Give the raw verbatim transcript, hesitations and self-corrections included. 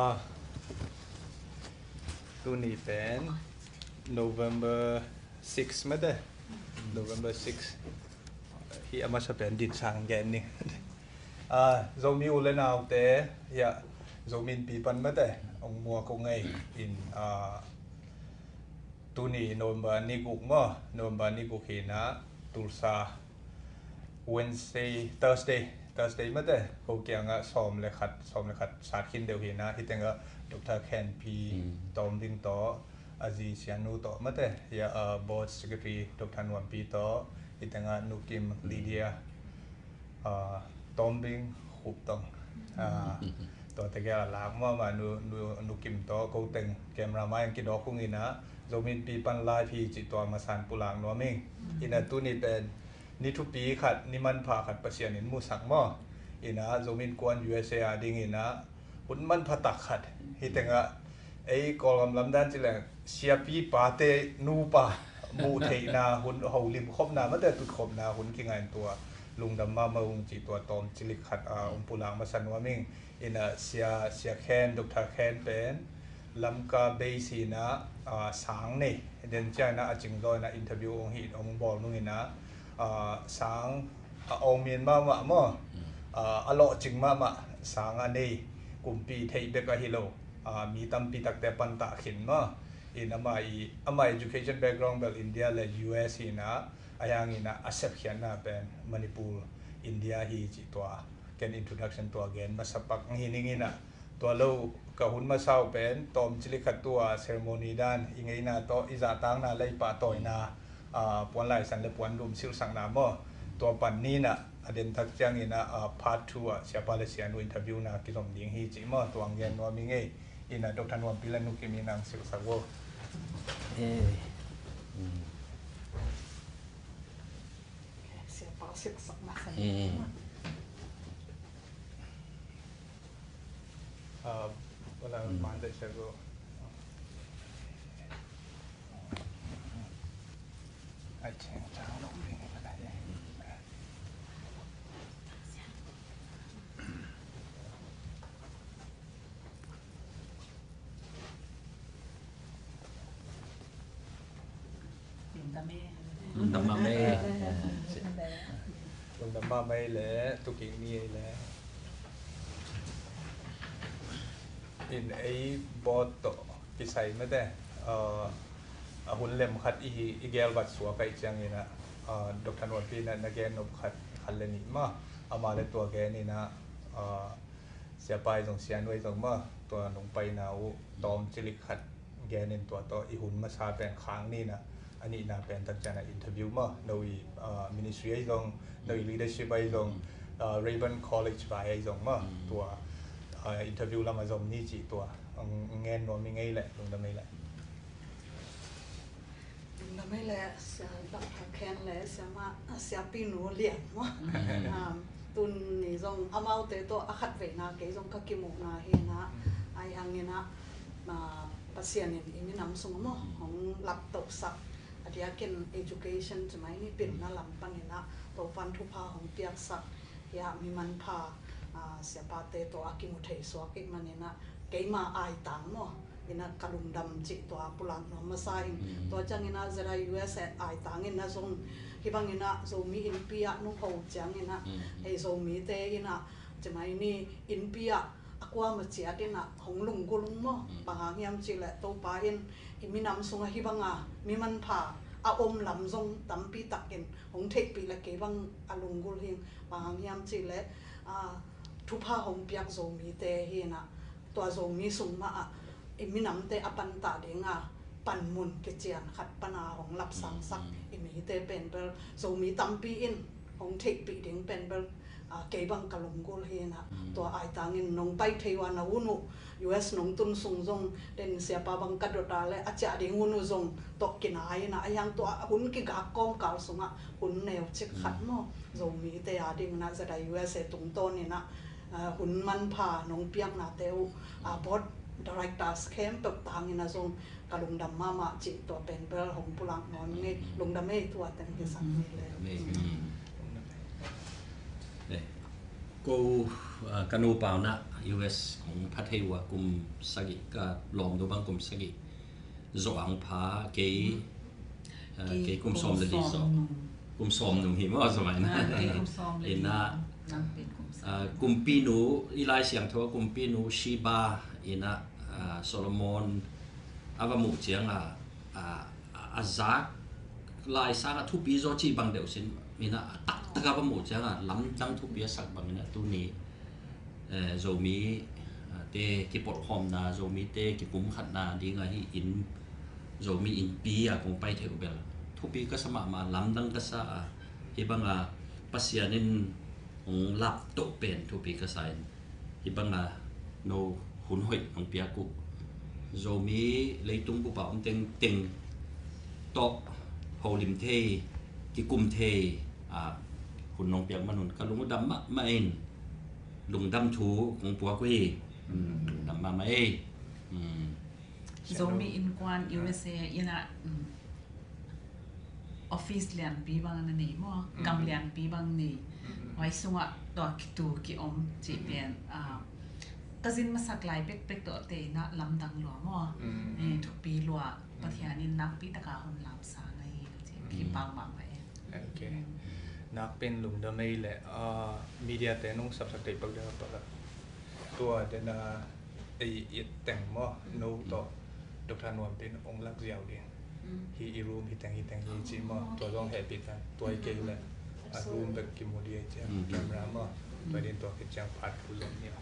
Ah, tuni pen November six mate. November six. Hih a masa pen din sang gen ni. Ah, Zomi u le naute, hih a Zomi Innpi pan mate, ong muak ong ei in, ah, tuni November ni guk maw, November ni guk hi na, Tulsa, Wednesday, Thursday, Thursday mate, ko kiangah sawm le khat, sawm le khat sat khin deuh hi na, hih tengah Doctor Khen Pi Tawm Ding tawh, a zi Sianu tawh mate, hih a, uh, Board Secretary Doctor Nuam Pi tawh, hih tengah Nu Kim Lydia, ah, Tawm Bing Khup Tawng. Ah, tua tegel a lak mahmah Nu, Nu, Nu Kim tawh ko teng camera mai ang kidawk hong ina, Zomi Innpi pan live hi cih tua masan pulak nuam ing. Ina tuni pen ni thupi khat, ni manpha khat Pasian in musak maw. Ina Zomi Innkuan U S A a ding ina hun manpha tak khat. Hih tengah ei Kawlgam lamdan cileng siapi pate nupa muh theihna hun, holim khopna mate tut khopna hun kingain tua lungdam mahmah ung cih tua tawm cilik khat, ah, ong pulak masa nuam ing. Ina Sia, Sia Khen, Doctor Khen pen Lamka base hi na, ah, sang nei. Den ciang ina a cingzaw ina interview ong hi ong bawl nung ina, ah, sang a awngmin mahmah maw, ah, a lawhcing mahmah sang a nei kumpi theih bek ahi lo, ah, mi tampi takte pantah khin maw. In ama i, ama education background bel India le U S hi na, a hiang ina a sepkhiatna pen Manipur, India hi cih tua ken introduction tua gen masa pak hi ning ina. Tua lo ka hun masa uh pen tawm cilik khat tua ceremony dan i ngeina tawh i zahtakna le i pahtawina, ah, puan laisan le puan lum silhsakna maw. Tua pan ni na a den tak ciang ina, ah, part two ah Siapa le Sianu interview na kizom ding hi cih maw, tua ang gen nuam ing ei. Ina Doctor Nuam Pi le Nu Kim ina ang silhsak vo. Eh. Siapa silhsak masa. Eh. Ah, wala man de sego. Ai cheng chang lo ni. Lungdam mahmah ei. Lungdam mahmah ei le, tukik ni ei le. In ei board tawh kisai mate, uh, a hun lem khat i hi, i gelvat suak ahih ciangin ah, uh, Doctor Nuam Pi na, na gen nop khat, khat le nih mah, ama le tua gen in ah, uh, Siapa i zong, Sianu i zong mah, tua nong paina uh tawm cilik khat gen in tua tawh i hun masa pen khang ni na, a nihna pen tak ciang a interview mah, no i, ah, ministry i zong, no i leadership i zong, ah, Rayburn College vai i zong mah, tua, ah, interview lam a zom ni cih tua, ang ngen nuam ing ei leh, lungdam ei leh. Lungdam ei leh, Sia Doctor Khen leh, Siamah, Siapi Nu Lian maw. Um, tuni zong amaute tawh a khatveina kei zong ka kimuhna hi na, ahi hangin ah, ah, Pasian in i minam sung maw, hong laptohsak. A diakin education ci mai ni, pilna lam panin ah, Topan thupha hong piaksak. Hia mi manpha, ah, siapate tawh a kimu thei suak i hih manin ah, keima aitang maw. Ina ka lungdam cih tua pulak nuam masa ing. Tua ciangin ah Z I U S A aitang in ah zong hih bangin ah Zomi innpi ah nong ho ciangin ah, hei Zomite in ah ci mai ni, innpi ah a kuamah ciat in ah hong lunggulh ung maw. Bang hang hiam cih leh Topa in i minam sungah hih banga mi manpha a om lam zong tampi takin hong theihpih leh kei bang a lunggulh hi ing. Bang hang hiam cih leh, ah, thupha hong piak Zomite hi in ah, tua Zomi sung mah ah i minamte a pantah dinga panmun kician khat pana hong lapsangsak i mite pen bel Zomi tampi in hong theihpih ding pen bel, ah, kei bang ka lunggulh hi in ah, tua aitangin nong pai thei uh a na un uh U S nong tun sung zong den siapa bang ka dot a leh a ciah ding un uh zong tawh kinai in ah, a hiang tua hun kigak kawmkal sungah hun neu cik khat maw Zomite a ding in ah Z I U S A tungtawn in ah, ah, hun manpha nong piaknate uh, ah, board directors khempeuh tangin ah zong ka lungdam mahmah cih tua pen bel hong pulak nuam ing ei, lungdam ei, tua teng hi sak ni le. Lungdam ei. Ko, ah, ka nupa un ah U S kong pha thei uh a, kum sagih, ka lawmnu bang kum sagih zawh ang pha, kei, ah, kei kum sawm le li zawh. Kum sawm nung hi maw, zawh mai na. Ah, kei kum sawm le li. Ina, nang pen kum sagih. Ah, kumpinu, i Lai Siangtho kumpinu Sheba ina, ah, Solomon a va muh ciang a, ah, a zak lai sang a thupi zaw cih bang deuh sin, ina a taktak a va muh ciang a lamdang thupi a sak bang ina tuni, eh, Zomi, ah, te kipolhkhawmna, Zomi te kipumkhatna ding a hi in, Zomi innpi a kong pai theih uh bel thupi ka sa mahmah, lamdang ka sa a, hi bang a Pasian in hong laptoh pen thupi ka sa in, hi bang a no hun hoih hong piak uh. Zomi leitung bup a om tengteng tawh holim thei, kikum thei, ah, hun hong piak man un ka lung uh dam mahmah in, lungdam thu kong puak uh hi. Mm, lungdam mahmah ei. Mm. Zomi Innkuan U S A ina, mm, office lianpi bang na nei maw, gam lianpi bang nei. Huai sungah tua kitu ki-om cih pen, ah, ka zin masak lai pekpek tawh te ina lamdang lua maw. Eh, thupi lua, Pathian in nakpi taka hon lamsang ahi cih kipak mahmah e. Ok. Nakpi in lungdam ei le, ah, media te nong sapsak thei pak deuh pak a, tua dena ei it teng maw, no tawh Doctor Nuam pen ong lak ziau ding. Hi i room hi teng hi teng hi ci maw, tua zong hehpih tan, tua i kei le a room bek kimu ding ei ci a, camera maw, tua din tua khit ciang phat thu zong ni a.